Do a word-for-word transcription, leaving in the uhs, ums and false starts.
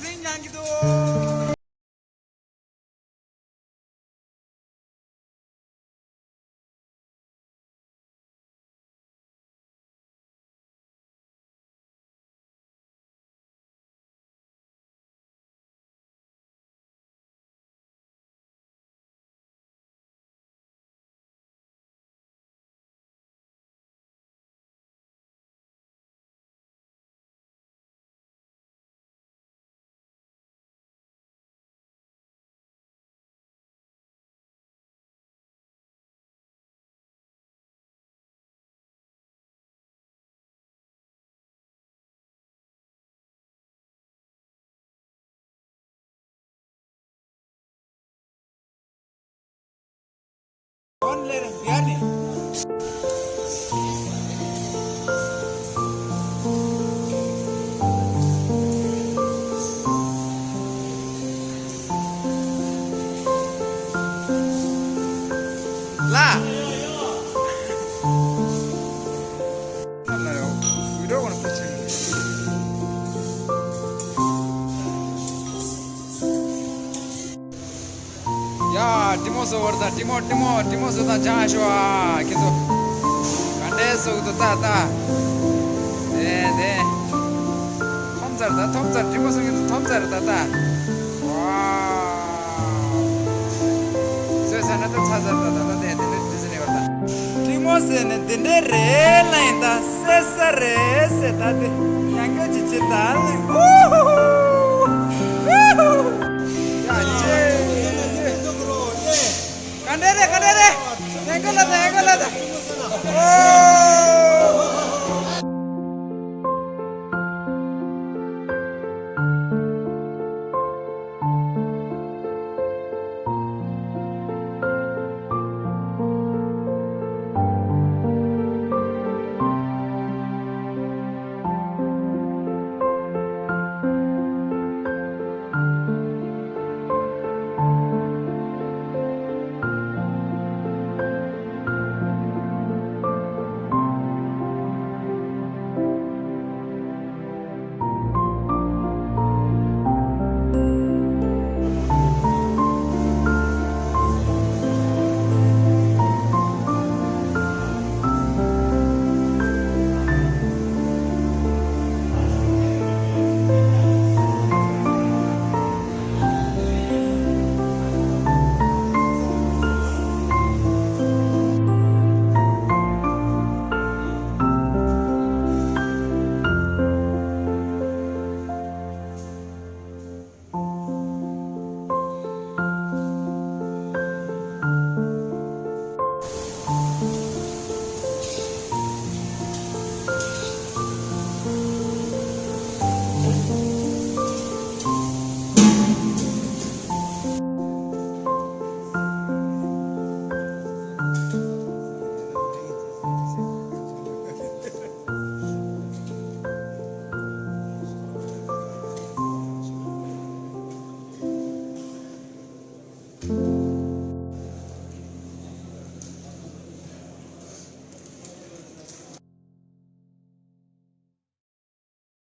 ཟིང་ཉང་གི་འདུག་ལ། ཡ། ཏྲི་མོ་བཟོ་བར་ད། ཏྲི་མོ་ཏྲི་མོ་ཏྲི་མོ་བཟོ་དང་། ཅང་ཤོ་ཨ་ཁྱེད་ཚོ་ག་འདྲས་བཟོ་གི་འདུག་ད་ད། དེ་དེ། ཐོམ་ཚར་ད། ཐོམ་ཚར། ཏྲི་མོ་བཟོ་གི་འདུག་ཐོམ་ཚར་ད་ད། ཝའོ། བཟོས་ཚར་ན་ད་ཚར་ཚར་ད་ད་ད། དེ་དེ་འདྲས་དེ་ཚོ་ནས་བར་ད། ཏྲི་མོ་ཟེར་ནས་འདི་འདྲས་རེད་ལ་ཡིན་ད། སེ་ས་རེད་ཟེར་ད། དེ་ཡང་སྐྱོ་ཅི་བྱེད་ད་ལ། ཨུ་ཧུ་ཧུ། ཡ་ཅེ། ག་འདྲས་རེད། ག་འདྲས་རེད། ཡང་སྐྱོ་ལ་ད། ཡང་སྐྱོ་ལ་ད། ཨོ།